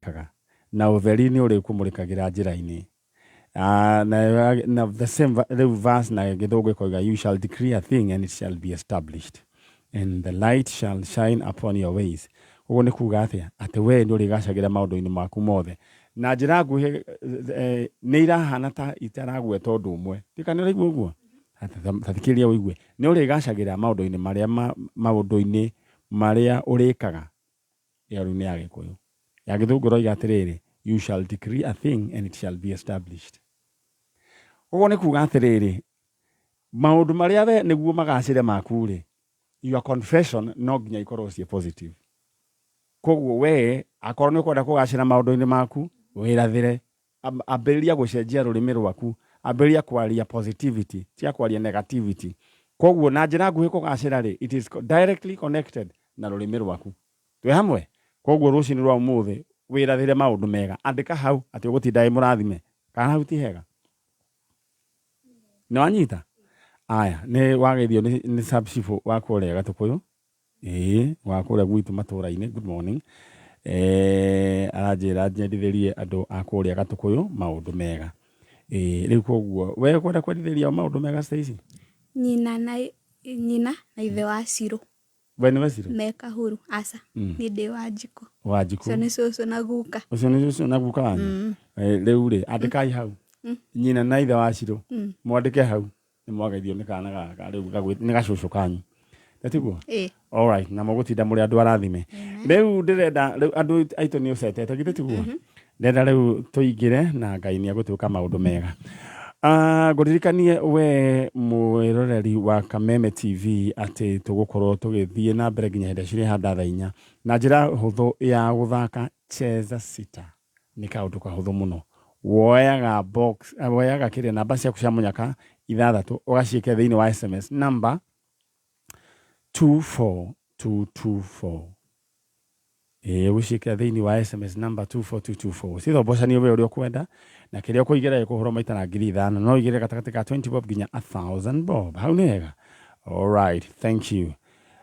wĩkaga, na ũtheri nĩ ũrĩkũmũrĩkagĩra njĩra-inĩ. Ah, na the same rĩu verse na Gĩthũngũ ĩkoiga, "You shall decree a thing and it shall be established, and the light shall shine upon your ways." Ũguo nĩ kuga atĩa? Atĩ we nĩ ũrĩgacagĩra maũndũ-inĩ maku mothe. Na njĩra nguhĩ, nĩ irahana ta itaragweta ũndũ ũmwe. Ndika nĩ ũraigua ũguo? Ta thikĩrĩria ũigue. Nĩ ũrĩgacagĩra maũndũ-inĩ marĩa maũndũ-inĩ marĩa ũrĩkaga. Ĩyo rĩu nĩ ya Gĩkũyũ. Ya Gĩthũngũ ĩroiga atĩrĩrĩ, "You shall decree a thing and it shall be established." Ũguo nĩ kuga atĩrĩrĩ, maũndũ marĩa we nĩguo magacĩre maku rĩ, your confession no nginya ikorwo ciĩ positive. Koguo we akorwo nĩ ũkwenda kũgacĩra maũndũ-inĩ maku, wĩrathĩre, ambĩrĩria gũcenjia rũrĩmĩ rwaku, ambĩrĩria kwaria positivity, tiga kwaria negativity. Koguo na njĩra nguhĩ kũgacĩra rĩ, it is directly connected na rũrĩmĩ rwaku. Twĩ hamwe? Koguo rũcinĩ rwa ũmũthĩ wĩrathĩre maũndũ mega, andĩka hau atĩ ũgũtinda wĩ mũrathime. Kana hau ti hega? Nĩ wanyita? Aya, nĩ wageithio nĩ sub chief wa kũrĩa Gatũkũyũ. Ĩĩ, wa kũrĩa gwitũ matũra-inĩ, good morning. Aranjĩra nyendithĩrie andũ a kũrĩa Gatũkũyũ maũndũ mega. Ĩĩ, rĩu koguo we ũkwenda kwendithĩria maũndũ mega Stacy? Nyina na ithe wa Cirũ. We nĩwe Cirũ? Me Kahuru, aca. Niĩ ndĩ Wanjikũ. Wanjikũ. Ũcio nĩ cũcũ na guka. Ũcio nĩ cũcũ na guka wanyu? Rĩu rĩ, andĩkai hau. Nyina na ithe wa Cirũ. Mwandĩke hau. Nĩ mwageithio nĩ kana gaka rĩu nĩ gacũcũ kanyu. Na tiguo? Ĩĩ. Alright, na mũgũtinda mũrĩ andũ arathime. Rĩu ndĩrenda rĩu andũ aitũ nĩ ũcetete, githĩ tiguo? Ndĩrenda rĩu tũingĩre na Ngai nĩ egũtwĩka maũndũ mega. Ah, ngũririkanie we mwĩroreri wa Kameme TV atĩ tũgũkorwo tũgĩthiĩ na mbere nginya hĩndĩ cirĩ handa thaa 4 na njĩra hũthũ ya gũthaka Cheza Sita. Nĩ kaũndũ kahũthũ mũno. Woyaga box, woyaga kĩrĩa namba ciaku cia mũnyaka ithathatũ ũgaciĩkĩra thĩinĩ wa SMS number 24224. Ĩĩ, ũgũciĩkĩra thĩinĩ wa SMS number 24224. Cithombocanio we ũrĩa ũkwenda, na kĩrĩa ũkũigĩra gĩkũhũrwo maita na 5,000. No ũigĩre gatagatĩ ka 20 bob nginya 1000 bob. Hau nĩ hega? Alright, thank you.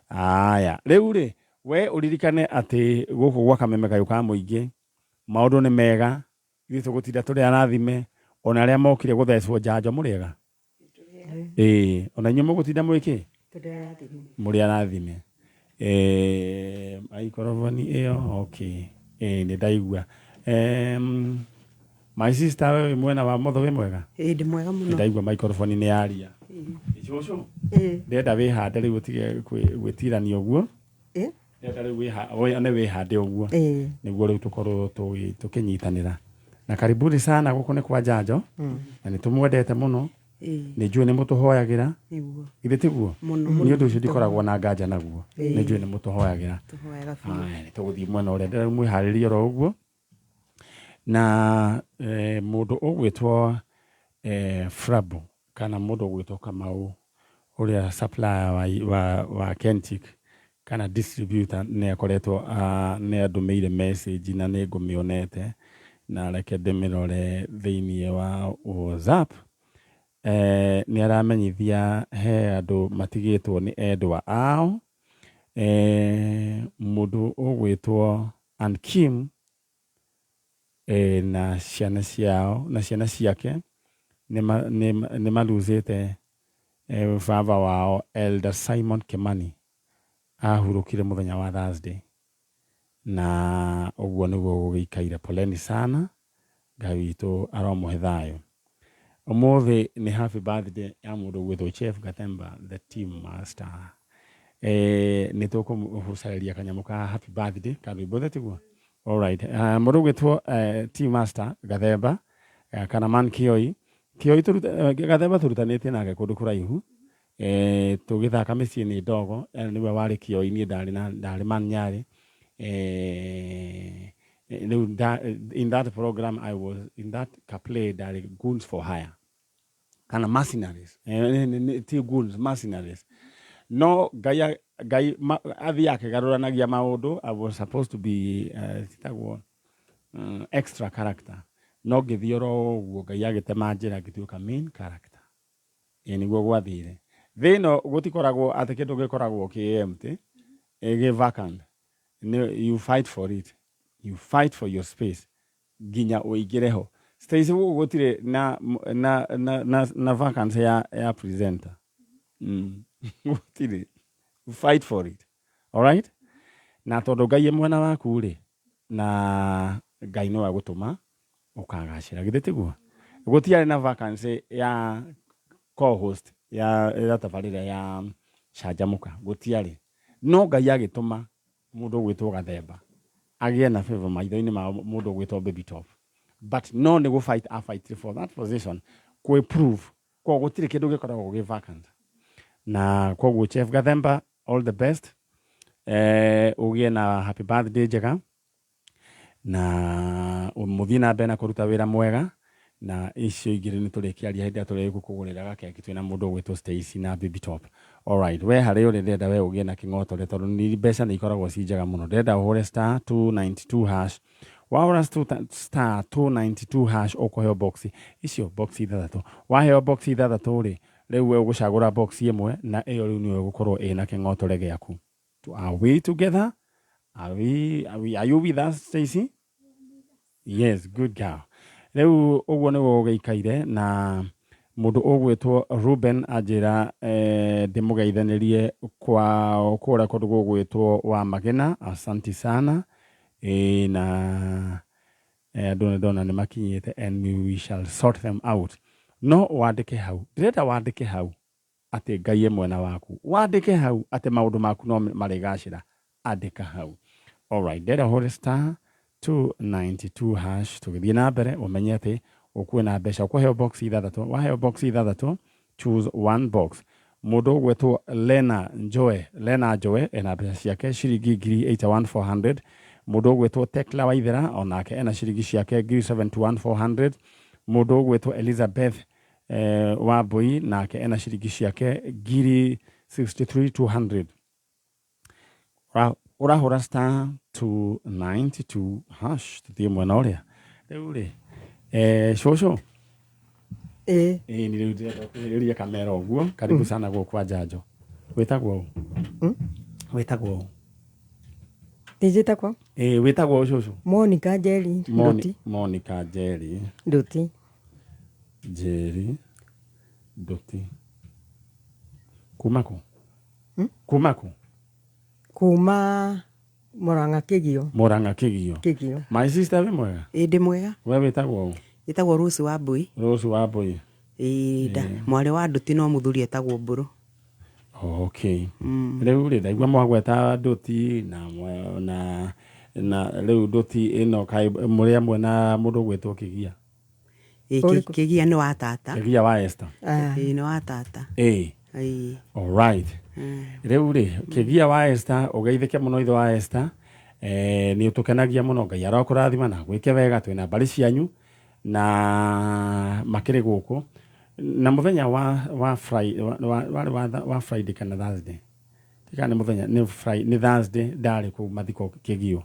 Aya, rĩu rĩ, we ũririkane atĩ gũkũ gwa Kameme Kayũ ka Mũingĩ, maũndũ nĩ mega, ithuĩ tũgũtinda tũrĩ arathime, ona arĩa mokire gũthecwo njanjo mũrĩega? Ĩĩ, ona inyuĩ mũgũtinda mwĩkĩ? Mũrĩ arathime. Maikoroboni ĩyo, okay. Ĩĩ, nĩ ndaigua. My sister, we wĩ mwena wa motho, wĩ mwega? Ĩĩ, ndĩ mwega Nĩ mũno. ndaigua maikoroboni nĩ yaria. Cũcũ, ndĩrenda wĩhande rĩu ũtige gwĩtirania ũguo. Ndĩrenda rĩu wĩone wĩhande ũguo. Nĩguo rĩu tũkorwo tũkĩnyitanĩra. Na karibuni sana gũkũ nĩ kwa njanjo. Na nĩ tũmwendete mũno. Nĩ njũĩ nĩ mũtũhoyagĩra. Nĩguo. Githĩ tiguo? Mũno. Nĩ ũndũ ũcio ndikoragwo na nganja naguo. Nĩ njũĩ nĩ mũtũhoyagĩra. Tũhoyaga biũ. Aya, nĩ tũgũthiĩ mwena ũrĩa ndĩrenda mwĩharĩrie oro ũguo. Na mũndũ ũgwĩtwo Frabo kana mũndũ ũgwĩtwo Kamau ũrĩa supplier wa Kenchic kana distributor nĩ akoretwo nĩ andũmĩire message na nĩ ngũmĩonete, na reke ndĩmĩrore thĩinĩ wa WhatsApp. Nĩ aramenyithia he andũ matigĩtwo nĩ endwa ao. Mũndũ ũgwĩtwo Ann Kim na ciana ciao na ciana ciake nĩ maluzĩte baba wao Elder Simon Kimani, ahurũkire mũthenya wa Thursday, na ũguo nĩguo gũgĩikaire. Poleni sana, Ngai witũ aromũhe thayũ. Ũmũthĩ nĩ happy birthday ya mũndũ ũgwĩtwo Chef Gathemba the team master. Nĩ tũkũmũcarĩria kanyamũ ka happy birthday ka rwĩmbo the tiguo. Alright, mũndũ ũgwĩtwo team master Gathemba kana man Kioi Kioi Gathemba tũrutanĩtie nake kũndũ kũraihu, tũgĩthaka mĩciĩ nĩ ndogo, nĩwe warĩ Kioi, niĩ ndarĩ na ndarĩ man Nyarĩ. Rĩu in that program I was in that play, ndarĩ goons for hire kana mercenaries, ti goons, mercenaries. No Ngai athiĩ akĩgarũranagia maũndũ. I was supposed to be citagwo extra character, no ngĩthiĩ oro ũguo Ngai agĩtema njĩra ngĩtuĩka main character. Ĩĩ, nĩguo gwathire. Thĩ ĩno gũtikoragwo atĩ kĩndũ gĩkoragwo kĩ empty, gĩ vacant. You fight for it. You fight for your space nginya ũingĩre ho. Stacy, gũkũ gũtirĩ na vacancy ya presenter. Gũtirĩ. Fight for it, alright? Na tondũ Ngai e mwena waku rĩ, na Ngai nĩwe agũtũma ũkagacĩra, githĩ tiguo? Gũtiarĩ na vacancy ya co-host ya tabarĩra ya Canjamũka, gũtiarĩ, no Ngai agĩtũma mũndũ ũgwĩtwo Gathemba agĩe na favor maitho-inĩ ma mũndũ ũgwĩtwo Baby Top, but no nĩ gũ fight a fight for that position, kwĩ prove. Koguo gũtirĩ kĩndũ gĩkoragwo gĩ vacant. Na koguo Chef Gathemba, all the best, ũgĩe na happy birthday njega na mũthiĩ na mbere na kũruta wĩra mwega. Na icio igĩrĩ nĩ tũrĩkĩaria hĩndĩ ĩrĩa tũrĩ gũkũgũrĩra gakeki twĩna mũndũ ũgwĩtwo Stacy na Baby Top. Alright, we harĩ ũrĩ, ndĩrenda we ũgĩe na kĩng'otore, tondũ nĩ mbeca nĩ ikoragwo ci njega mũno. Ndĩrenda ũhũre *292#. Wahũra *292# ũkũheo box icio, box ithathatũ. Waheo box ithathatũ rĩ, rĩu we ũgũcagũra box ĩmwe, na ĩyo rĩu nĩyo ĩgũkorwo ĩna kĩng'otore gĩaku. Are we together? Are you with us, Stacy? Yes, good girl. Rĩu ũguo nĩguo gũgĩikaire. Na mũndũ ũgwĩtwo Ruben anjĩra ndĩmũgeithanĩrie kwa kũrĩa kũndũ gũgwĩtwo wa Magena. Asanti sana. Na andũ nĩ ndona nĩ makinyĩte and we shall sort them out. No wandĩke hau, ndĩrenda wandĩke hau atĩ Ngai e mwena waku, wandĩke hau atĩ maũndũ maku no marĩgacĩra, andĩka hau. Alright, ndĩrenda ũhũre *292#. Tũgĩthiĩ na mbere, ũmenye atĩ ũkuwe na mbeca, ũkũheo box ithathatũ. Waheo box ithathatũ, choose one box. Mũndũ ũgwĩtwo Lena Njoe, Lena Njoe ena mbeca ciake ciringi 81,400. Mũndũ ũgwĩtwo Tekla Waithera onake ena ciringi ciake 71,400. Mũndũ ũgwĩtwo Elizabeth Wambui nake ena ciringi ciake 63,200. Ũrahũra *292#. Tũthiĩ mwena ũrĩa rĩu rĩ, cũcũ. Ĩĩ. Ĩĩ, nĩ rĩu ndĩrenda ũkuhĩrĩrie kamera ũguo. Karibu sana gũkũ kwa Njanjo. Wĩtagwo ũ? Wĩtagwo ũ? Njĩtagwo Ĩĩ, wĩtagwo ũ, cũcũ? Monica Njeri. Nduti. Monica Njeri. Nduti. Njeri Nduti. Kuma kũ? Kuma kũ? Kuma Murang'a Kĩgio. Murang'a Kĩgio. Kĩgio. My sister, wĩ mwega? Ĩ, ndĩ mwega. We wĩtagwo ũ? Ĩtagwo Rose wa Mbui. Rose wa Mbui. Ĩ, nda mwarĩ wa Nduti, no mũthuri etagwo Mbũrũ. Okay. Rĩu rĩ, ndaigua mwagweta Nduti na rĩu Nduti ĩno, kaĩ mũrĩ amwe na mũndũ ũgwĩtwo Kĩgia? Ĩ, Ũrĩkũ? Kĩgia nĩ wa tata. Kĩgia wa Esther. Ah. Ĩ, nĩ wa tata. Ĩ. Ĩ. Alright. Rĩu rĩ, Kĩgia wa Esther, ũgeithĩke mũno ithe wa Esther. Nĩ ũtũkenagia mũno. Ngai arokũrathima na gwĩke wega. Twĩna mbarĩ cianyu na makĩrĩ gũkũ. Na mũthenya wa Friday, warĩ wa Friday kana Thursday? Tika nĩ mũthenya nĩ Friday, nĩ Thursday ndarĩ kũu mathiko Kĩgio.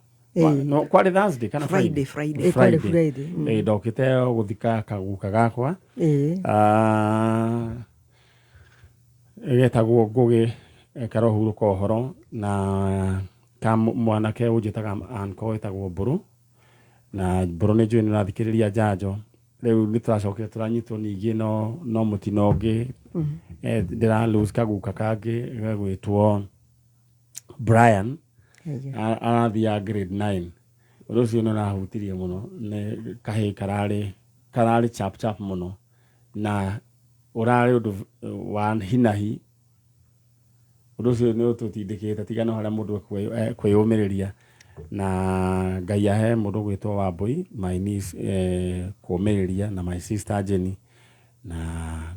No, kwarĩ Thursday kana Friday? Friday? Friday. Ĩ, kwarĩ Friday. Ĩ, ndokĩte gũthika kaguka gakwa. Ĩĩ. Ah, getagwo Ngũgĩ, karohurũka ũhoro na ka mwanake ũnjĩtaga anko wĩtagwo Mbũrũ. Na Mbũrũ, nĩ njũĩ nĩ ũrathikĩrĩria Njanjo. Rĩu nĩ tũracokire tũranyitwo ningĩ no mũtino ũngĩ. Ndĩra lose kaguka kangĩ gagwĩtwo Brian. Arathiaga grade 9. Ũndũ ũcio nĩ ũrahutirie mũno. Nĩ kahĩĩ kararĩ chap chap mũno na ũrarĩ ũndũ wa hinahi. Ũndũ ũcio nĩ ũtũtindĩkĩte tiga no harĩa mũndũ ekwĩyũmĩrĩria, na Ngai ahe mũndũ ũgwĩtwo Wambui, my niece, kũũmĩrĩria, na my sister Jenny, na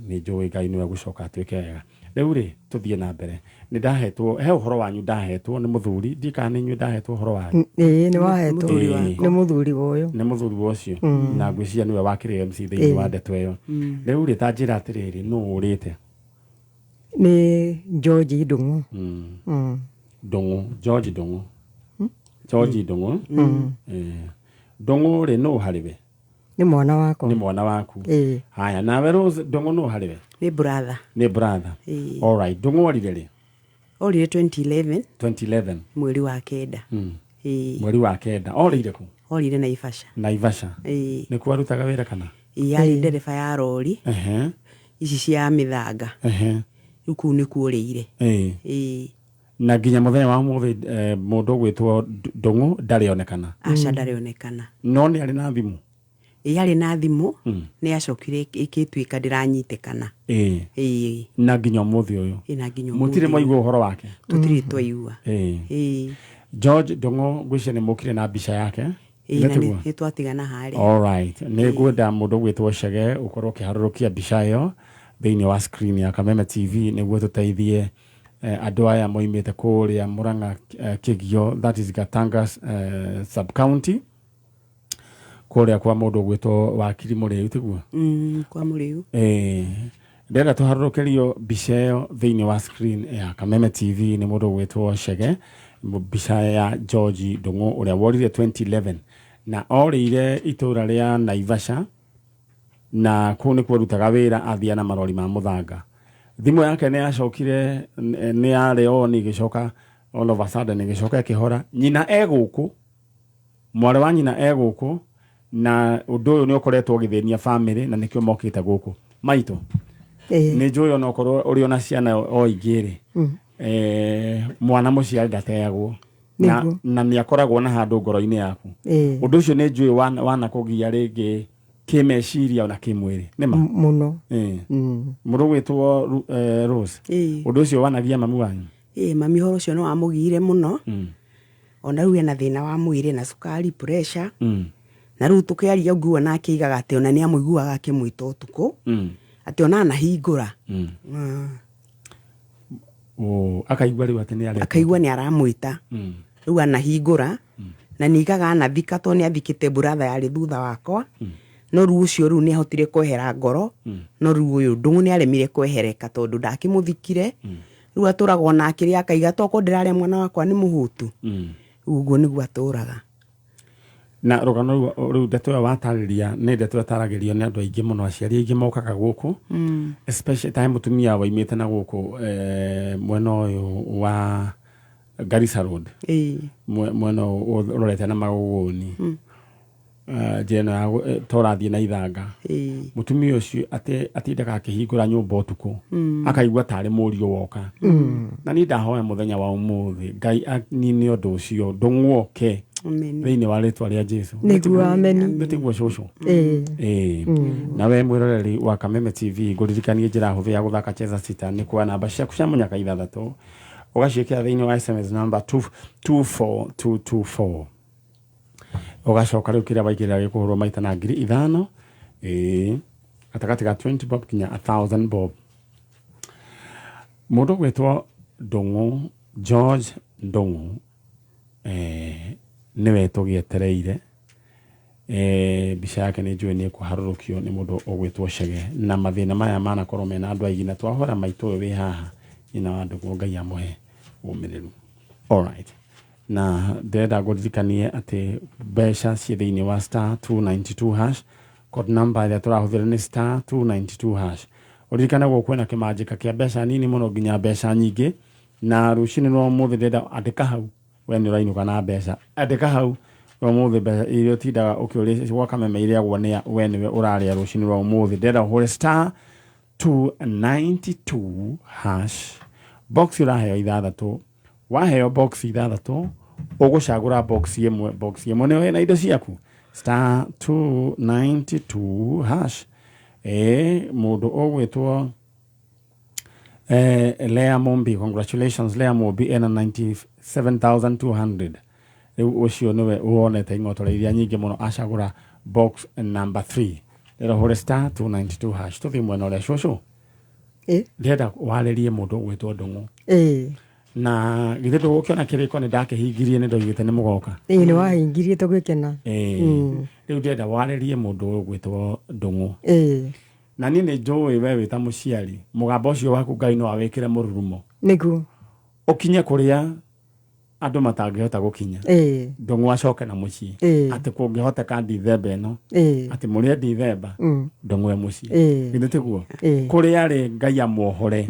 nĩ njũĩ Ngai nĩwe gũcoka atuĩke wega. Rĩu rĩ, tũthiĩ na mbere. Nĩ ndahetwo he ũhoro wanyu, ndahetwo nĩ mũthuri, ndiĩ kana nĩ inyuĩ ndahetwo ũhoro wanyu. Ĩĩ, nĩ wahetwo. Mũthuri wakwa. Nĩ mũthuri wa ũyũ. Nĩ mũthuri wa ũcio, na ngwĩciria nĩwe wakĩrĩ MC thĩinĩ wa ndeto ĩyo. Rĩu rĩ, ta njĩra atĩrĩrĩ, nũ ũrĩte? Nĩ George Ndung'u. Ndung'u, George Ndung'u, George Ndung'u. Ndung'u rĩ, nũ harĩ we? Nĩ mwana wakwa. Nĩ mwana waku? Ĩĩ. Haya, nawe Rose, Ndung'u nũ harĩ we? Nĩ brother. Nĩ brother? Ĩĩ. Alright, Ndung'u orire rĩ? Orire 2011. 2011. Mweri wa 9. Ĩĩ. Mweri wa kenda orĩire kũ? Orire Naivasha. Naivasha. Ĩĩ. Nĩkuo arutaga wĩra kana? Ĩĩ, arĩ ndereba ya rori ici cia mĩthanga. Rĩu kũu nĩkuo orĩire. Ĩĩ. Na nginya mũthenya wa ũmũthĩ mũndũ ũgwĩtwo Ndũng'ũ ndarĩ onekana. Aca, ndarĩ onekana. No nĩ arĩ na thimũ? Ĩĩ, arĩ na thimũ. Nĩ yacokire ĩgĩtuĩka ndĩranyitĩkana. Ĩĩ. Na nginya ũmũthĩ ũyũ? Ĩĩ, na nginya mũtirĩ ũmũthĩ. Mwaigua ũhoro wake? Tũtirĩ twaigua. Ĩĩ. George Ndũng'ũ, ngwĩciria nĩ mũkire na mbica yake. Ĩĩ, na Nĩ tiguo? nĩ twatigana harĩa. Alright. Nĩ ngwenda mũndũ ũgwĩtwo Chege ũkorwo ũkĩharũrũkia mbica ĩyo thĩinĩ wa screen ya Kameme TV nĩguo tũteithie andũ aya moimĩte kũrĩa Murang'a, Kĩgio, that is Gatanga sub county, kũrĩa kwa mũndũ ũgwĩtwo Wakiri Mũrĩu, tiguo? Kwa Mũrĩu. Ndĩrenda tũharũrũkĩrio mbica ĩyo thĩinĩ wa screen ya Kameme TV nĩ mũndũ ũgwĩtwo Chege, mbica ya George Ndũng'ũ ũrĩa worire 2011 na orĩire itũra rĩa Naivasha, na kũu nĩkuo arutaga wĩra, athia na marori ma mũthanga. Thimũ yake nĩ yacokire nĩ yarĩ on, ĩgĩcoka all of a sudden ĩgĩcoka ĩkĩhora. Nyina e gũkũ, mwarĩ wa nyina e gũkũ, na ũndũ ũyũ nĩ ũkoretwo ũgĩthĩnia famĩlĩ na nĩkĩo mokĩte gũkũ. Maitũ, nĩ njũĩ onokorwo ũrĩ ona ciana o ingĩ rĩ, mwana mũciari ndateagwo na, Nĩguo. na nĩ akoragwo na handũ ngoro-inĩ yaku. Ũndũ ũcio nĩ njũĩ wanakũgia rĩngĩ kĩmeciria ona kĩmwĩrĩ, nĩma? Mũno. Mũndũ ũgwĩtwo Rose, ũndũ ũcio wanagia mami wanyu? Ĩĩ, mami ũhoro ũcio nĩ wamũgiire mũno. Ona rĩu ena thĩna wa mwĩrĩ na cukari, pressure. Na rĩu tũkĩaria ũguo nake aigaga atĩ ona nĩ amũiguaga akĩmwĩta ũtukũ, atĩ ona anahingũra. Oh, akaigua rĩu atĩ nĩ aretwo. Akaigua nĩ aramwĩta. Rĩu anahingũra na nĩigaga anathika, tondũ nĩ athikĩte buratha yarĩ thutha wakwa. No rĩu ũcio rĩu nĩ ahotire kwehera ngoro. No rĩu ũyũ Ndũng'ũ nĩ aremire kwehereka tondũ ndakĩmũthikire. Rĩu atũraga ona akĩrĩa akaiga tokorwo ndĩrarĩa mwana wakwa nĩ mũhũtu. Rĩu ũguo nĩguo atũraga. Na rũgano rũu, ndeto ĩyo watarĩria nĩ ndeto ĩtaragĩrio nĩ andũ aingĩ mũno. Aciari aingĩ mokaga gũkũ, especially ta he mũtumia waimĩte na gũkũ mwena ũyũ wa Garissa Road, mwena ũyũ ũrorete na Magũgũni, njĩra ĩno ya ta ũrathiĩ na ithanga. Mũtumia ũcio atĩ atindaga akĩhingũra nyũmba ũtukũ, akaigua tarĩ mũriũ woka. Na niĩ ndahoya mũthenya wa ũmũthĩ Ngai anine ũndũ ũcio, ndũng'ũoke Amen. thĩinĩ wa rĩtwa rĩa Jesu. Nĩguo, ameni. Nĩtiguo cũcũ? Ĩĩ. Ĩĩ. Na we mwĩroreri wa Kameme TV, ngũririkanie njĩra hũthũ ya gũthaka Cheza Sita nĩ kuoya namba ciaku cia mũnyaka ithathatũ, ũgaciĩkĩra thĩinĩ wa SMS number 24224, ũgacoka rĩu kĩrĩa waigĩrĩra gĩkũhũrwo maita na 5,000. Ĩĩ, gatagatĩ ga 20 bob kinya 1000 bob. Mũndũ ũgwĩtwo Ndũng'ũ, George Ndũng'ũ, nĩwe tũgĩetereire. Mbica yake nĩ njũĩ nĩ ĩkũharũrũkio nĩ mũndũ ũgwĩtwo Chege, na mathĩna maya manakorwo mena andũ aingĩ, na twahora maitũ ũyũ wĩ haha, nyina wa Ndũng'ũ, Ngai amũhe ũmĩrĩru. Alright. Na ndĩrenda ngũririkanie atĩ mbeca ciĩ thĩinĩ wa star 292 hash. Code number ĩrĩa tũrahũthĩra nĩ star 292 hash. Ũririkane gũkũ kwĩna kĩmanjĩka kĩa mbeca nini mũno nginya mbeca nyingĩ, na rũcinĩ rwa ũmũthĩ ndĩrenda andĩka hau we nĩ ũrainũka na mbeca. Andĩka hau ũmũthĩ mbeca iria ũtindaga ũkĩũria gwa Kameme irĩagwo nĩa, we nĩwe ũrarĩa rũcinĩ rwa ũmũthĩ. Ndĩrenda ũhũre star 292 hash. Box ũraheo ithathatũ, waheo box ithathatũ ũgũcagũra box ĩmwe. Box ĩmwe nĩyo ĩna indo ciaku. Star 292 hash. Ĩ, mũndũ ũgwĩtwo Lea Mumbi, congratulations Lea Mumbi, ena 97,200. Rĩu ũcio nĩwe wonete ing'otore iria nyingĩ mũno acagũra box number 3. Rĩrĩa ũhũre star 292 hash, tũthiĩ mwena ũrĩa cũcũ. Ndĩrenda warĩrie mũndũ ũgwĩtwo Ndũng'ũ. Na githĩ ndũgũkĩona kĩrĩko nĩ ndakĩhingirie, nĩ ndoigĩte nĩ mũgoka. Ĩĩ, nĩ wahingirie tũgĩkena. Rĩu ndĩrenda warĩrie mũndũ ũyũ ũgwĩtwo Ndũng'ũ. Na niĩ nĩ njũĩ we wĩ ta mũciari, mũgambo ũcio waku Ngai no awĩkĩre mũrurumo, ũkinye kũrĩa andũ matangĩhota gũkinya. Ndũng'ũ acoke na mũciĩ. Atĩ kũngĩhoteka Ndithemba ĩno, atĩ mũrĩe Ndithemba, Ndũng'ũ e mũciĩ. Githĩ tiguo? Kũrĩa arĩ Ngai amuohore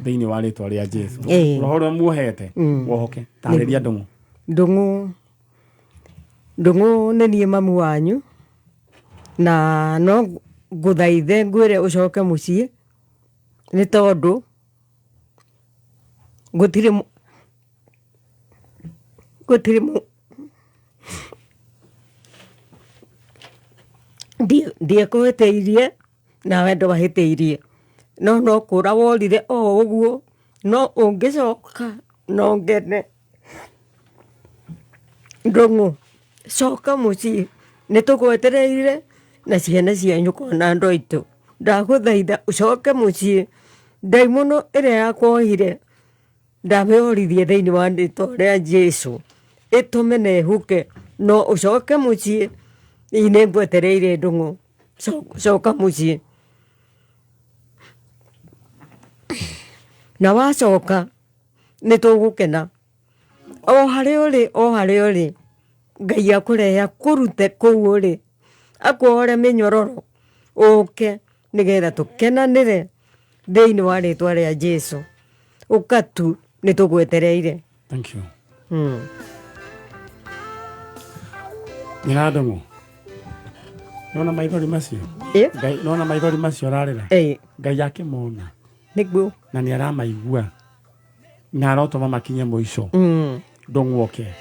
thĩinĩ wa rĩtwa rĩa Jesu. Roho ũrĩa muohete wohoke. Tarĩria Ndũng'ũ. Ndũng'ũ. Ndũng'ũ nĩ niĩ mamu wanyu na no ngũthaithe ngwĩre ũcoke mũciĩ nĩ tondũ gũtirĩ gũtirĩ ndiekũhĩtĩirie nawe ndwahĩtĩirie no no kũra worire o ũguo no ũngĩcoka no ngene. Ndũng'ũ coka mũciĩ nĩ tũgwetereire na ciana cia nyũkwa na andũ aitũ. Ndagũthaitha ũcoke mũciĩ ndaimono ĩrĩa yakwohire ndamĩorithie thĩinĩ wa rĩtwa rĩa Jesu ĩtũme na ĩhuke no ũcoke mũciĩ ĩĩ nĩ ngwetereire Ndũng'ũ coka mũciĩ. Na wacoka nĩ tũgũkena o harĩa ũrĩ o harĩa ũrĩ Ngai akũrehe akũrute kũu ũrĩ akuohore mĩnyororo ũke nĩgetha tũkenanĩre thĩinĩ wa rĩtwa rĩa Jesu. Ũka tu nĩ tũgwetereire. Thank you. Nyina Ndũng'ũ, nona maithori macio? Ngai, nona maithori macio ararĩra? Ngai akĩmona. Nĩguo. Na nĩ aramaigua. Na arotũma makinye mũico. Ndũng'ũ oke.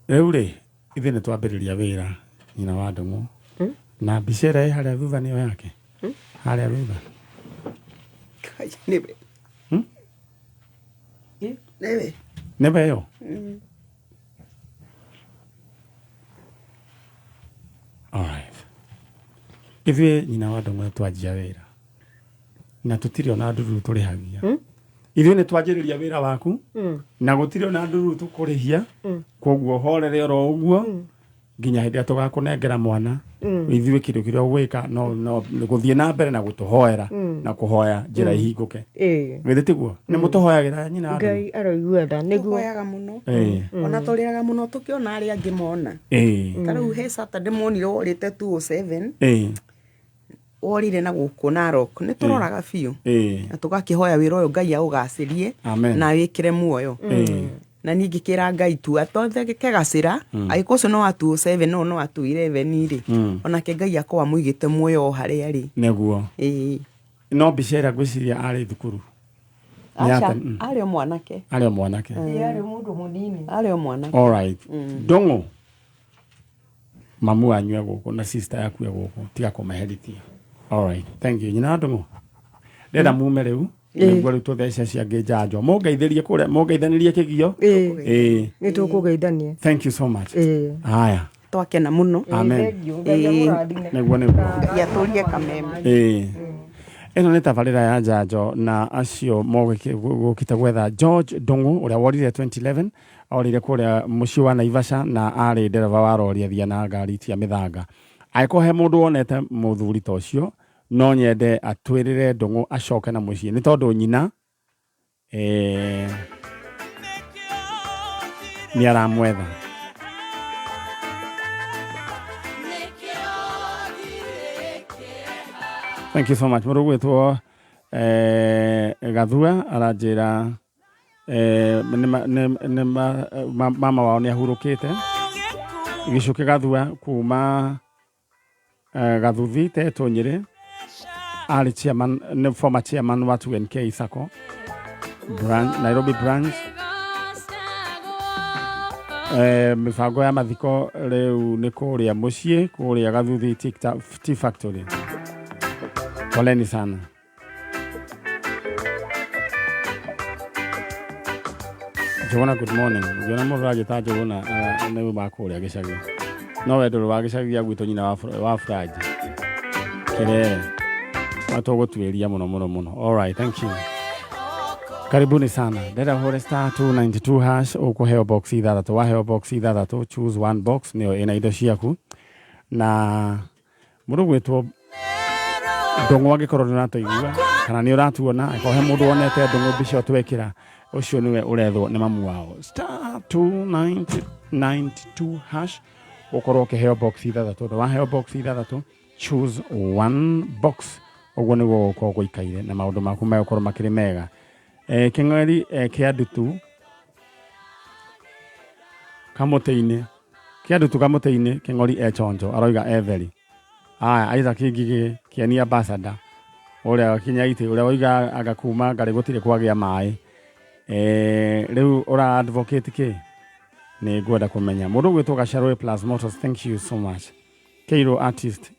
Rĩu rĩ, ithuĩ nĩ twambĩrĩria wĩra nyina wa Ndũng'ũ. Na mbica ĩrĩa ĩ harĩa thutha nĩyo yake? Harĩa thutha. Nĩwe. Nĩwe. Nĩwe ĩyo? Alright. Ithuĩ nyina wa Ndũng'ũ twanjia wĩra. Na tũtirĩ ona ndururu tũrĩhagia. Ithuĩ nĩ twanjĩrĩria wĩra waku na gũtirĩ ona ndururu tũkũrĩhia. Koguo horere oro ũguo nginya hĩndĩ ĩrĩa tũgakũnengera mwana. Ithuĩ kĩndũ kĩrĩa ũgwĩka no no gũthiĩ na mbere na gũtũhoera na kũhoya njĩra ihingũke. Githĩ tiguo? Nĩ mũtũhoyagĩra nyina wa Ndũng'ũ? Ngai aroigua tha nĩguo. Tũhoyaga mũno. Ona tũrĩraga mũno tũkĩona arĩa angĩ mona. Ta rĩu he Saturday monire worĩte 207. Worire na gũkũ Narok. Nĩ tũroraga biũ. Na tũgakĩhoya wĩra ũyũ Ngai aũgacĩrie na awĩkĩre muoyo. Na niĩ ngĩkĩra Ngai tu athondeke gacĩra angĩkorwo ũcio no wa 207 no no wa 211 rĩ, onake Ngai akorwo amũigĩte muoyo o harĩa arĩ. Nĩguo. No mbica ĩrĩa ngwĩciria arĩ thukuru. Aca, arĩ o mwanake. Arĩ o mwanake. Arĩ mũndũ mũnini. Arĩ o mwanake. All right. Ndũng'ũ, mamu wanyu e gũkũ na sister yaku e gũkũ, tiga kũmaherithia. All right. Thank you. Nyina wa Ndũng'ũ, ndĩrenda mume rĩu nĩguo rĩu tũthece acio angĩ njanjo. Mũngeithĩrie kũrĩa, mũngeithanĩrie kĩgio. Nĩ tũkũgeithania. Thank you so much. Haya. Twakena mũno. Amen. Ngai amũrathime. Nĩguo nĩguo. Ngai atũrie kameme. Ĩno nĩ tabarĩra ya njanjo na acio mogũkĩte gwetha George Ndũng'ũ ũrĩa worire 2011 orire kũrĩa mũciĩ wa Naivasha na arĩ ndereba wa rori athia na ngari cia mĩthanga. Angĩkorwo he mũndũ wonete mũthuri ta ũcio no nyende atwĩrĩre Ndũng'ũ acoke na mũciĩ nĩ tondũ nyina nĩ aramwetha. Thank you so much. Mũndũ ũgwĩtwo Gathua aranjĩra mama wao nĩ ahurũkĩte. Gĩcũkĩ Gathua kuma Gathuthi Tetũ Nyĩrĩ, arĩ chairman, nĩ former chairman wa 2NK Sacco branch, Nairobi branch. Mĩbango ya mathiko rĩu nĩ kũrĩa mũciĩ kũrĩa Gathuthi Tea Factory. Poleni sana. Njũgũna, good morning. Ũngĩona mũndũ ũranjĩta Njũgũna nĩ wa kũrĩa gĩcagi. No we ndũrĩ wa gĩcagi gĩa gwitũ nyina wa Furaji. Kĩrere. No tũgũtuĩria mũno mũno mũno. All right, thank you. Karibuni sana. Ndĩrenda ũhũre star 292 hash ũkũheo box ithathatũ. Waheo box ithathatũ, choose one box nĩyo ĩna indo ciaku. Na mũndũ gwĩtwo Ndũng'ũ angĩkorwo ndũratũigua kana nĩ ũratuona, angĩkorwo he mũndũ wonete Ndũng'ũ mbica ĩyo twekĩra, ũcio nĩwe ũrethwo nĩ mamu wao. Star 292 hash Ũkorwo ũkĩheo box ithathatũ, na waheo box ithathatũ, choose one box. Ũguo nĩguo gũkorwo gũikaire na maũndũ maku megũkorwo makĩrĩ mega. Kĩng'ori kĩa ndutu kamũtĩ-inĩ, kĩa ndutu kamũtĩ-inĩ, Kĩng'ori e chonjo, aroiga Everi. Aya, Isaac Ngigĩ, Kĩeni ambassador, ũrĩa Kinyaitĩ, ũrĩa woiga anga kuma ngarĩ gũtirĩ kwagĩa maĩ. Rĩu ũra advocate kĩ? Nĩ ngwenda kũmenya. Mũndũ ũgwĩtwo Gacharwe Plus Motors, thank you so much. Keiro artist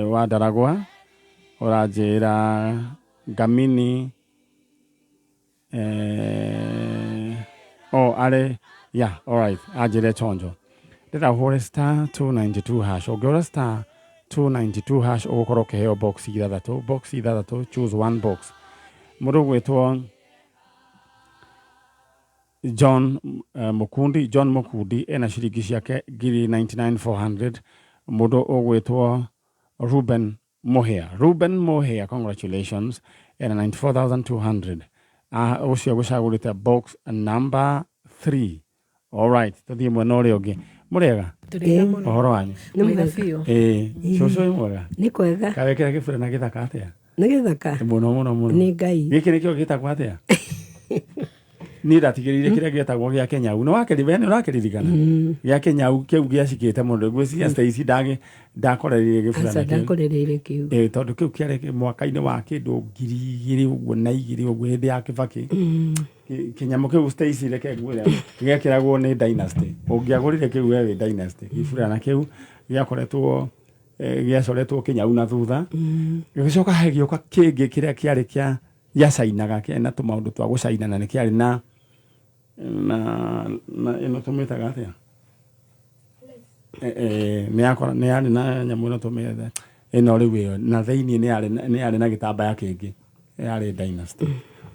wa Ndaragwa, ũranjĩra Ngamini, oh, arĩ, yeah, all right, anjĩre chonjo. Ndĩrenda ũhũre star 292 hash. Ũngĩhũra star 292 hash ũgũkorwo ũkĩheo box ithathatũ, box ithathatũ, choose one box. Mũndũ ũgwĩtwo John Mukundi, John Mukundi ena ciringi ciake ngiri 99400. Mũndũ ũgwĩtwo Ruben Muhia, Ruben Muhia, congratulations, ena 94200. Ũcio gũcagũrĩte box number 3. All right, tũthiĩ mwena ũrĩa ũngĩ. Mũrĩega? Tũrĩega mũno. Ũhoro wanyu? Nĩ Mwega mwega. biũ. Cũcũ wĩ mwega? Nĩ kwega. Kawekĩra kĩbura na gĩthaka atĩa? Nĩ gĩthaka. Mũno mũno mũno. Nĩ Ngai. Gĩkĩ nĩkĩo gĩtagwo atĩa? Niĩ ndatigĩrĩire kĩrĩa gĩetagwo gĩa Kĩnyau. Nĩ wakĩri, we nĩ ũrakĩririkana? Gĩa Kĩnyau kĩu gĩacikĩte mũno. Ngwĩciria Stacy ndakorereire gĩburana Aca kĩu. ndakorereire kĩu. Tondũ kĩu kĩarĩ mwaka-inĩ wa kĩndũ ngiri igĩrĩ ũguo na igĩrĩ ũguo hĩndĩ ya Kĩbakĩ. Kĩnyamũ kĩu Stacy reke ngwĩre gĩekĩragwo nĩ Dynasty. Ũngĩagũrire kĩu we wĩ Dynasty. Gĩburana kĩu gĩakoretwo gĩacoretwo Kĩnyau na thutha. Gĩgĩcoka gĩgĩũka kĩngĩ kĩrĩa kĩarĩ kĩa gĩacainaga, kĩarĩ na tũmaũndũ twa gũcaina na nĩ kĩarĩ na na ĩno tũmĩtaga atĩa? Nĩ yakora nĩ yarĩ na nyamũ ĩno tũmĩte ĩno rĩu ĩyo na thĩinĩ nĩ yarĩ nĩ yarĩ na gĩtambaya kĩngĩ yarĩ Dynasty.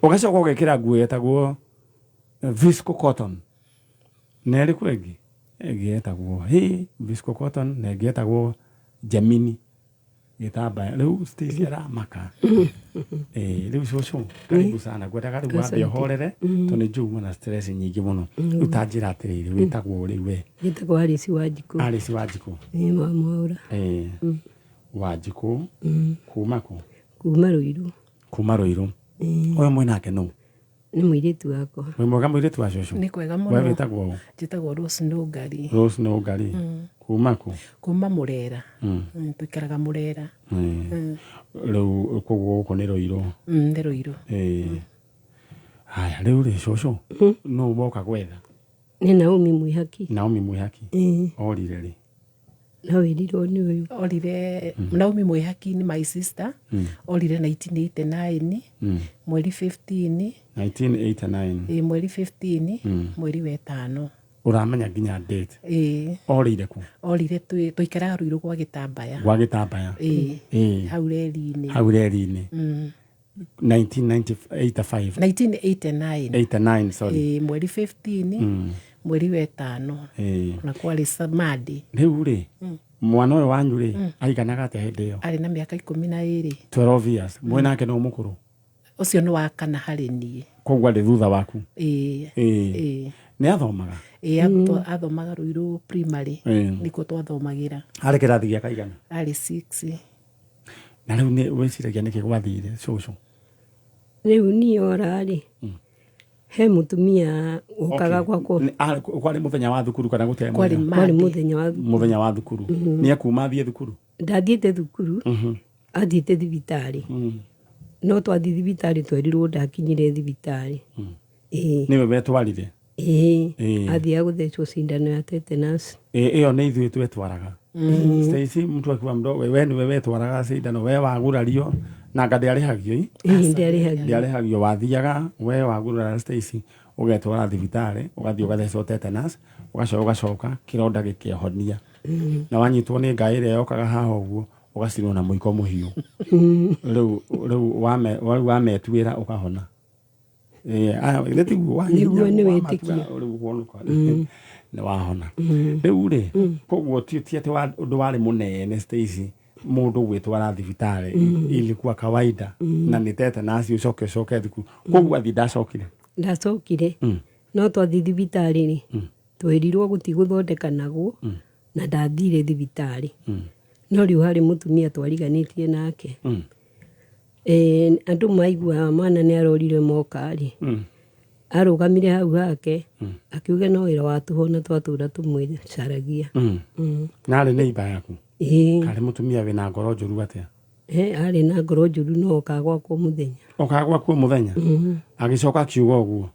Ũgacoka ũgekĩra nguo yetagwo visco cotton. Na ĩrĩkũ ĩngĩ? Ĩngĩ yetagwo hĩ visco cotton na ĩngĩ yetagwo Gemini gĩtambaya. Rĩu Stacy aramaka. Rĩu cũcũ karibu sana, ngwendaga rĩu wambe ũhorere tondũ nĩ njũĩ uma na stress nyingĩ mũno. Rĩu ta njĩra atĩrĩrĩ, wĩtagwo rĩu we? Njĩtagwo Alice Wanjikũ. Alice Wanjikũ. Ĩĩ wa Mwaũra. Wanjikũ kuma kũ? Kuma Ruiru. Kuma Ruiru. Ũyũ mwĩ nake nũ? Nĩ mũirĩtu wakwa. Wĩ mwega mũirĩtu wa cũcũ? Nĩ kwega mũno. We wĩtagwo ũ? Njĩtagwo Rose Nũngari. Rose Nũngari. Kuma kũ? Kuma Mũrera. Tũikaraga Mũrera. Rĩu koguo gũkũ nĩ Ruiru. Nĩ Ruiru. Haya rĩu rĩ cũcũ, nũ woka gwetha? Nĩ Naomi Mwihaki. Naomi Mwihaki. Orire rĩ? No wĩrirwo nĩ ũyũ. Orire Naomi Mwihaki nĩ my sister. Orire 1989 mweri 15. 1989. Ĩĩ mweri 15 mweri wa ĩtano. Ũramenya nginya date. Ĩĩ. Orire kũ? Orire tũikaraga Ruiru gwa Gĩtambaya. Gwa Gĩtambaya. Ĩĩ. Ĩĩ. Hau reri-inĩ. Hau reri-inĩ. 1985. 1989. 89, sorry. Ĩĩ mweri 15 mweri wa ĩtano. Ĩĩ. Na kwarĩ Monday. Rĩu rĩ, mwana ũyũ wanyu rĩ, aiganaga atĩa hĩndĩ ĩyo? Arĩ na mĩaka 12. 12 years. Mwĩ nake nĩ mũkũrũ? Ũcio nĩ wa kana harĩ niĩ. Koguo arĩ thutha waku? Ĩĩ. Ĩĩ. Ĩĩ. Nĩ athomaga? Ĩĩ athomaga Ruiru primary. Nĩkuo twathomagĩra. Arĩ kĩrathi gĩa kaigana? Arĩ 6. Na rĩu nĩ wĩciragia nĩkĩ gwathire cũcũ? Rĩu niĩ ora rĩ, he mũtumia ũkaga gwakwa. Kwarĩ mũthenya wa thukuru kana gũtiarĩ Kwarĩ mũthenya? Kwarĩ Monday. mũthenya wa thukuru. Mũthenya wa thukuru. Nĩ akuma athiĩ thukuru? Ndathiĩte thukuru, athiĩte thibitarĩ. No twathiĩ thibitarĩ twerirwo ndakinyire thibitarĩ. Ĩĩ. Nĩwe wetwarire? Ĩĩ. Ĩĩ. Athiaga gũthecwo cindano ya tetanus. Ĩyo nĩ ithuĩ twetwaraga. Stacy mtu akiwa mdogo, we nĩwe wetwaraga cindano, we wagurario na anga ndĩarĩhagio i? Ĩĩ ndĩarĩhagio. Ndĩarĩhagio, wathiaga we wagurara Stacy ũgetwara thibitarĩ ũgathiĩ ũgathecwo tetanus ũgacoka ũgacoka kĩronda gĩkehonia. Na wanyitwo nĩ ngaĩ ĩrĩa yokaga haha ũguo ũgacinwo na mũiko mũhiũ. Rĩu rĩu wame rĩu wametuĩra ũkahona. Aya githĩ tiguo wahihinya Nĩguo nĩ wamatua, wĩtĩkio. rĩu ũkonuka nĩ wahona. Rĩu rĩ, koguo ti atĩ ũndũ warĩ mũnene Stacy mũndũ gwĩtwara thibitarĩ ilikuwa kawaida na nĩ tetanus ũcoke ũcoke thukuru. Koguo athiĩ ndacokire. Ndacokire. No twathiĩ thibitarĩ rĩ, twerirwo gũtigũthondekanagwo. Na ndathire thibitarĩ. No rĩu harĩ mũtumia twariganĩtie nake. Andũ maigua mwana nĩ arorire moka rĩ, arũgamire hau hake akiuga no wĩra wa tũhũ na twatũra tũmwĩcaragia. Na arĩ neighbor yaku? Ĩĩ. Karĩ mũtumia wĩna ngoro njũru atĩa? He, arĩ na ngoro njũru no okaga gwakwa mũthenya. Okaga gwaku mũthenya? Agĩcoka akiuga ũguo?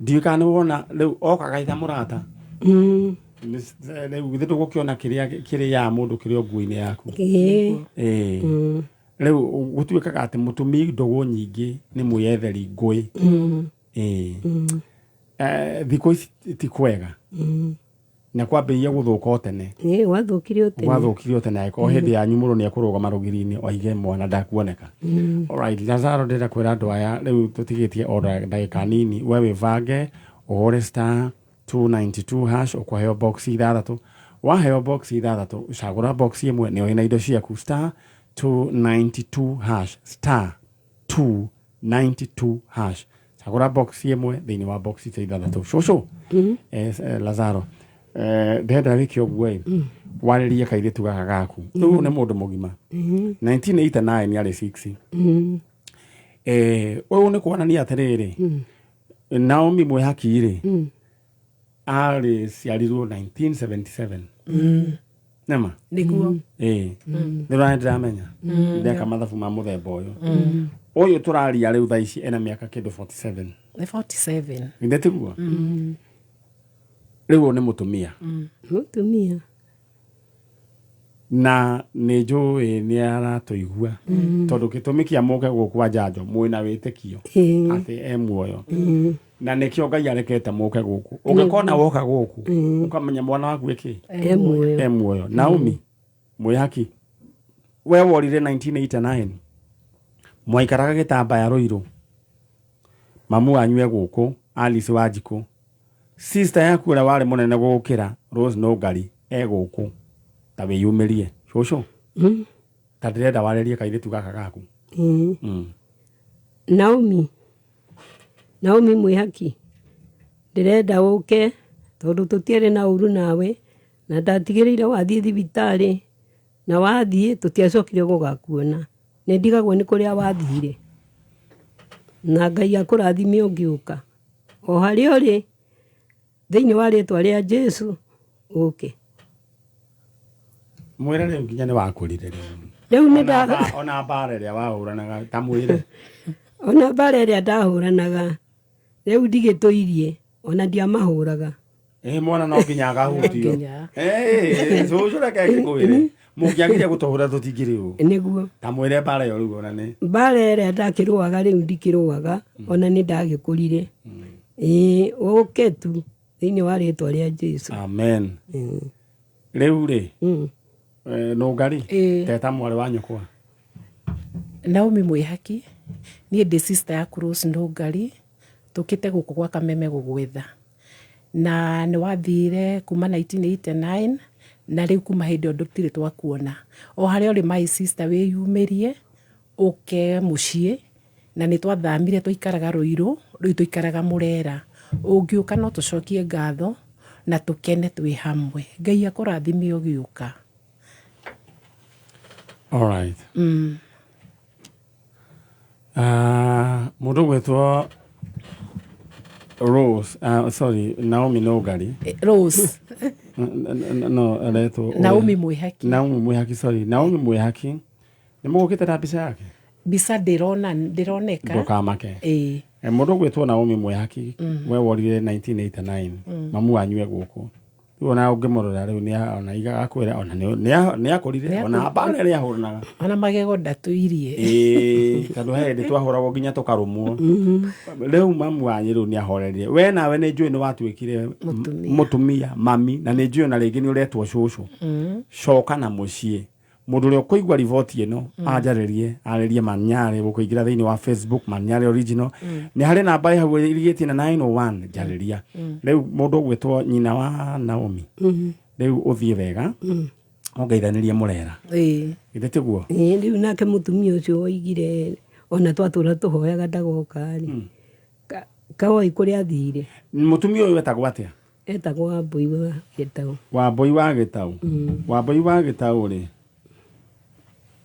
Ndiũĩ kana nĩ wona rĩu okaga ita mũrata. Rĩu githĩ ndũgũkĩona kĩrĩa kĩrĩaga mũndũ kĩrĩ o nguo-inĩ yaku? Ĩĩ. Ĩĩ. Rĩu gũtuĩkaga atĩ mũtumi ndũgũ nyingĩ nĩ mwĩyetheri ngũĩ. Ĩĩ. Thikũ ici ti kwega. Na kwambĩrĩria gũthũka o tene. Ĩĩ, gwathũkire o tene. Gwathũkire o tene angĩkorwo hĩndĩ yanyu mũndũ nĩ ekũrũgama rũgiri-inĩ oige mwana ndakuoneka. Alright, Lazaro ndĩrenda kwĩra andũ aya rĩu tũtigĩtie o ndagĩka nini, we wĩbange ũhũre star 292 hash ũkũheo box ithathatũ. Waheo box ithathatũ, cagũra box ĩmwe nĩyo ĩna indo ciaku, star 292 hash, star 292 hash. Cagũra box ĩmwe thĩinĩ wa box icio ithathatũ. Cũcũ, Lazaro, ndĩrenda wĩke ũguo ĩ, warĩrie kairĩtu gaka gaku. Rĩu nĩ mũndũ mũgima. 1989 arĩ 6. Ũyũ nĩ kuonania atĩrĩrĩ, Naomi Mwĩhaki rĩ, arĩ ciarirwo 1977. Nĩma? Nĩguo. Ĩĩ. Nĩ ũrĩa ndĩramenya. Ndeka mathabu ma mũthemba ũyũ. Ũyũ tũraria rĩu thaa ici ena mĩaka kĩndũ 47. Nĩ 47. Githĩ tiguo? Rĩu ũyũ nĩ mũtumia. Mũtumia. Na nĩ njũĩ nĩ aratũigua. Tondũ gĩtũmi kĩa mũke gũkũ njanjo mwĩna wĩtĩkio atĩ e muoyo. Na nĩkĩo Ngai arekete mũke gũkũ. Ũngĩkona woka gũkũ, ũkamenya mwana waku ĩkĩ? E muoyo. E muoyo. Naomi Mwĩhaki, we worire 1989. Mwaikaraga gĩtambaya Rũirũ. Mamu wanyu e gũkũ, Alice Wanjikũ. Sister yaku ũrĩa warĩ mũnene gũgũkĩra, Rose Nũngari, e gũkũ. Ta wĩyumĩrie. Cũcũ, ta ndĩrenda warĩrie kairĩtu gaka gaku. Naomi, Naomi Mwĩhaki, ndĩrenda ũke tondũ tũtiarĩ na ũru nawe na ndatigĩrĩire wathiĩ thibitarĩ na wathiĩ tũtiacokire gũgakuona. Nĩ ndigagwo nĩ kũrĩa wathire. Na Ngai akũrathime ũngĩũka. O harĩa ũrĩ, thĩinĩ wa rĩtwa rĩa Jesu, ũke. Mwĩre rĩu nginya nĩ wakũrire rĩu. Rĩu nĩ nda Ona mbara ĩrĩa wahũranaga ta mwĩre. Ona mbara ĩrĩa ndahũranaga rĩu ndigĩtũirie ona ndiamahũraga. Mwana no nginya agahutio. Cũcũ reke ngĩkwĩre. Mũngĩagire gũtũhũra tũtingĩrĩ ũũ. Nĩguo. Ta mwĩre mbara ĩyo rĩu ona nĩ. Mbara ĩrĩa ndakĩrũaga rĩu ndikĩrũaga ona nĩ ndagĩkũrire. Ĩĩ ũke tu thĩinĩ wa rĩtwa rĩa Jesu. Amen. Rĩu rĩ, Nũngari, teta mwarĩ wa nyũkwa. Naomi Mwĩhaki, niĩ ndĩ sister yaku Rose Nũngari, tũkĩte gũkũ gwa Kameme gũgwetha. Na nĩ wathire kuma 1989 na rĩu kuma hĩndĩ ĩyo tũtirĩ twakuona. O harĩa ũrĩ my sister wĩyumĩrie, ũke mũciĩ, na nĩ twathamire twaikaraga Rũirũ, rĩu tũikaraga Mũrera. Ũngĩũka no tũcokie ngatho na tũkene twĩ hamwe. Ngai akũrathime ũgĩũka. All right. Mũndũ ũgwĩtwo Rose, sorry, Naomi Nũngari. Rose. No, aretwo Naomi Mwĩhaki. Naomi Mwĩhaki, sorry. Naomi Mwĩhaki. Nĩ mũgũkĩte na mbica yake? Mbica ndĩrona, ndĩroneka. Ndũkamake. Ĩĩ. Mũndũ ũgwĩtwo Naomi Mwĩhaki, we worire 1989, mamu wanyu e gũkũ. Rĩu ona ũngĩmũrora rĩu nĩ ona igakwĩra ona nĩ akũrire, ona mbara ĩrĩa ahũranaga. Ona magego ndatũirie. Ĩĩ, tondũ he hĩndĩ twahũragwo nginya tũkarũmwo. Rĩu mamu wanyu rĩu nĩ ahorerire. We nawe nĩ njũĩ nĩ watuĩkire mũtumia, mami, na nĩ njũĩ ona rĩngĩ nĩ ũretwo cũcũ. Coka na mũciĩ. Mũndũ ũrĩa ũkũigua riboti ĩno anjarĩrie, arĩrie Manyarĩ, gũkũingĩra thĩinĩ wa Facebook Manyarĩ original. Nĩ harĩ namba ĩ hau ĩrigĩtie na 901, njarĩria. Rĩu mũndũ ũgwĩtwo nyina wa Naomi, rĩu ũthiĩ wega, ũngeithanĩrie Mũrera. Githĩ tiguo? Ĩĩ, rĩu nake mũtumia ũcio oigire ona twatũra tũhoyaga ndagoka rĩ. Kawoi kũrĩa athire. Mũtumia ũyũ etagwo atĩa? Etagwo Wambũi wa Gĩtaũ. Wambũi wa Gĩtaũ. Wambũi wa Gĩtaũ rĩ,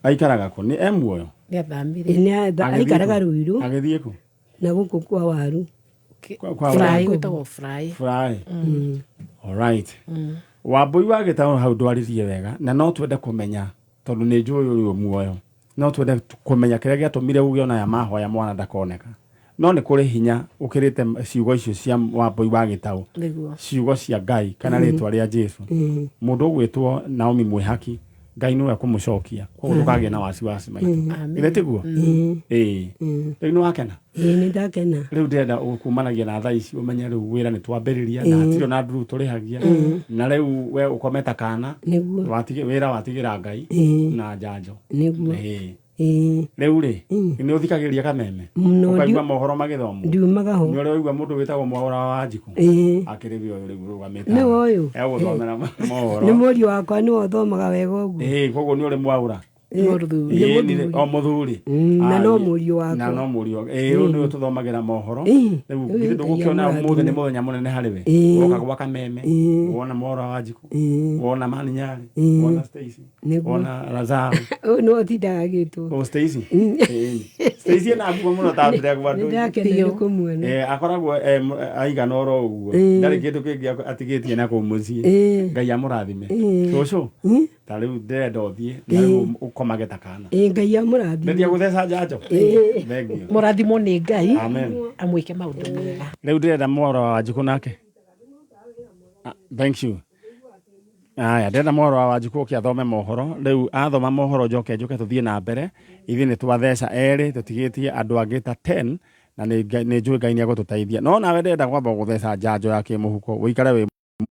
aikaraga kũ? Nĩ e muoyo? Nĩ athamire. Nĩ aikaraga Ruiru. Agĩthiĩ kũ? Na gũkũ kwa waru. Kwa Fry, gwĩtagwo Fry. Fry. Alright. Wambũi wa Gĩtaũ hau ndwaririe wega na no twende kũmenya tondũ nĩ njũĩ ũrĩ muoyo. No twende kũmenya kĩrĩa gĩatũmire uge ona aya mahoya mwana ndakoneka. No nĩ kũrĩ hinya ũkĩrĩte ciugo icio cia Wambũi wa Gĩtaũ. Nĩguo. Ciugo cia Ngai kana rĩtwa rĩa Jesu. Mũndũ ũgwĩtwo Naomi Mwĩhaki Ngai nĩwe kũmũcokia. Koguo ndũkagĩe na wasiwasi maitũ. Githĩ tiguo? Ĩĩ. Rĩu nĩ wakena? Ĩĩ nĩ ndakena. Rĩu ndĩrenda kumanagia na thaa ici ũmenye rĩu wĩra nĩ twambĩrĩria na hatirĩ ona nduru tũrĩhagia na rĩu we ũkome ta kana. Nĩguo. Wĩra watigĩra Ngai na njanjo. Nĩguo. Ĩĩ. Ĩĩ. Rĩu rĩ, nĩ ũthikagĩrĩria kameme? Mũno. Ũkaigua mohoro magĩthomwo? Ndiumaga ho. Nĩ ũrĩa waigua mũndũ wĩtagwo Mwaũra wa Wanjikũ? Ĩĩ. Akĩrĩ we ũyũ rĩu ũrũgamĩte Nĩwe haha. ũyũ? Egũthomera mohoro. Nĩ mũriũ wakwa nĩwe ũthomaga wega ũguo. Ĩĩ, koguo nĩ ũrĩ Mwaũra. Mũthuri. Ĩĩ, nĩ o mũthuri. Na no mũriũ wakwa. Na no mũriũ. Ĩĩ, ũyũ nĩwe tũthomagĩra mohoro. Ĩĩ. Rĩu Ũyũ githĩ Ngai ndũgũkĩona amũrathime. ũmũthĩ nĩ mũthenya mũnene harĩ we. Woka gwa kameme, wona Mwaũra wa Wanjikũ, wona Maninyarĩ, wona Stacy, Nĩguo. wona Lazaro. Ũyũ nĩwe ũtindaga agĩtwo. O Stacy. Ĩĩ. Stacy ena ngumo mũno ta mbere gwa Nĩ ndũire. ndakena nĩ kũmuona. Akoragwo aigana oro ũguo. Ndarĩ kĩndũ kĩngĩ atigĩtie na kũu mũciĩ. Ngai amũrathime. Cũcũ, ta rĩu ndĩrenda ũthiĩ na rĩu ũkomage ta kana. Ĩĩ Ngai amũrathime. Ndetia gũtheca njanjo. Thengiũ. Mũrathimwo nĩ Ngai. Amen. Amwĩke maũndũ mega. Rĩu ndĩrenda Mwaũra wa Wanjikũ nake. Thank you. Aya, ndĩrenda Mwaũra wa Wanjikũ oke athome mohoro. Rĩu athoma mohoro njoke njũke tũthiĩ na mbere. Ithuĩ nĩ twatheca erĩ tũtigĩtie andũ angĩ ta 10 na nĩ njũĩ Ngai nĩ egũtũteithia. No nawe ndĩrenda kwamba gũtheca njanjo ya kĩmũhuko ũikare wĩ